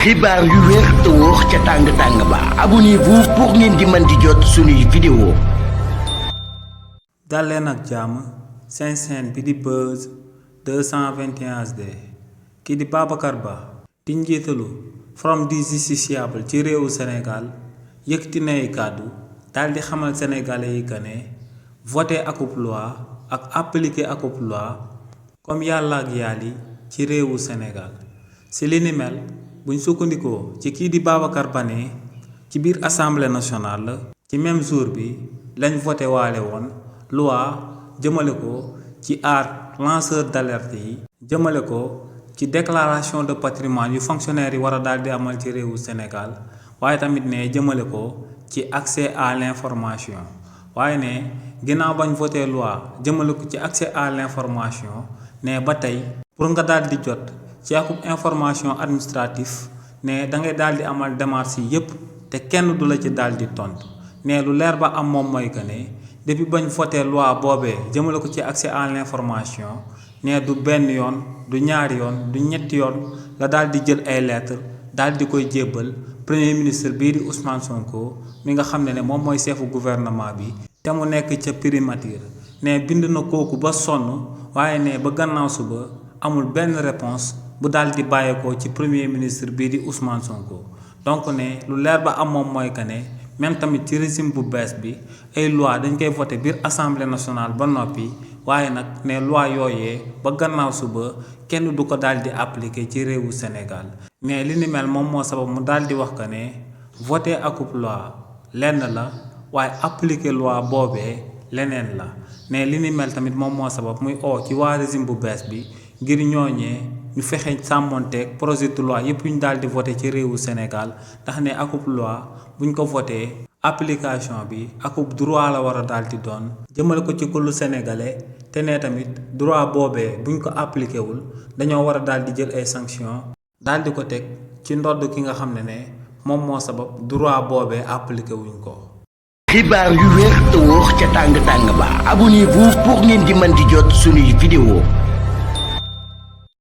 xibaar yu wér te wóor ca tàng ba abonnez-vous pour ngeen di mën di jot suñuy vidéo. dal leen ak jàmm seen chaîne bi di Buzz 221 HD kii di Babacar Ba di njiitalu Forum du Justiciable ci réewu Sénégal yëkkati na ay kàddu daal di xamal sénégalais yi que ne voter akub loi ak appliquer akub loi comme yàlla ak yàlli ci réewu Sénégal si li ni mel buñ sukkandikoo ci kii di Babacar Ba ne ci biir assemblée nationale ci même jour bi lañ voté waale woon loi jëmale ko ci aar lanceur d'alerte yi jëmale ko ci déclaration de patrimoine yu fonctionnaire yi war a daal di amal ci réewu Sénégal waaye tamit ne jëmale ko ci accès à l'information waaye ne ginnaaw bañ voté loi jëmale ko ci accès à l'information ne ba tey pour nga daal di jot ci akub information administratif ne da ngay daal di amal démarche yi yépp te kenn du la ci daal di tontu ne lu leer ba am moom mooy que ne depuis bañ voté loi boobee jëmale ko ci accès à l'information ne du benn yoon du ñaari yoon du ñetti yoon la daal di jël ay lettres daal di koy jébbal premier ministre bii di Ousmane Sonko mi nga xam ne moom mooy chefu gouvernement bi te mu nekk ca primature ne bind na kooku ba sonn waaye ne ba gannaaw suba amul benn réponse bu daal di bàyyeekoo ci premier ministre bii di Ousmane Sonko donc ne lu leer ba am moom mooy que ne même tamit ci régime bu bees bi ay loi dañ koy voté biir assemblée nationale ba noppi waaye nag ne loi yooyee ba gannaaw suba kenn du ko daal di appliquer ci réewu Sénégal mais li ni mel moom moo sabab mu daal di wax que ne voté akub loi lenn la waaye appliquer loi boobee leneen la ne li ni mel tamit moom moo sabab muy ci waa régime bu bees bi ngir ñooñee ñu fexe sàmmonteeg projet de loi yëpp yu ñu daal di voté ci réewu Sénégal ndax ne akub loi buñ ko voté application bi akub droit la war a daal di doon jëmale ko ci kullu sénégalais te ne tamit droit boobee buñ ko appliqué wul dañoo war a daal di jël ay sanctions daal di ko teg ci ndodd ki nga xam ne moom moo sabab droit boobee appliqué wuñ ko. xibaar yu wér te wóor ca tàng ba abonnez-vous pour ngeen di mën di jot suñuy vidéo.